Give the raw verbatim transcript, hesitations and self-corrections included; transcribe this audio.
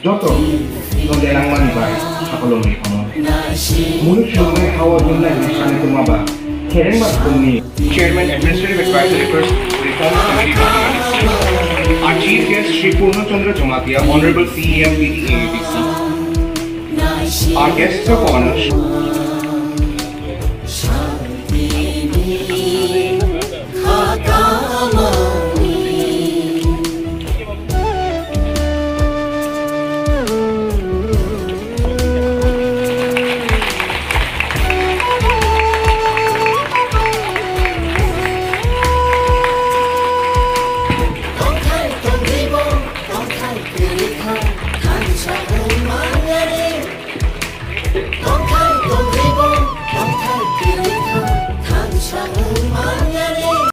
Joto no denangmani bai sakolomni omo. Munuk chwlwngwi hao himnai hwnwi sanwi tongma ba Kherengma Sukungni Chairman Administrative Advisory Reforms Committee. Our chief guest Shri Purna Chandra Jamatia, Honorable C E M T T A A D C. Our guest of honor,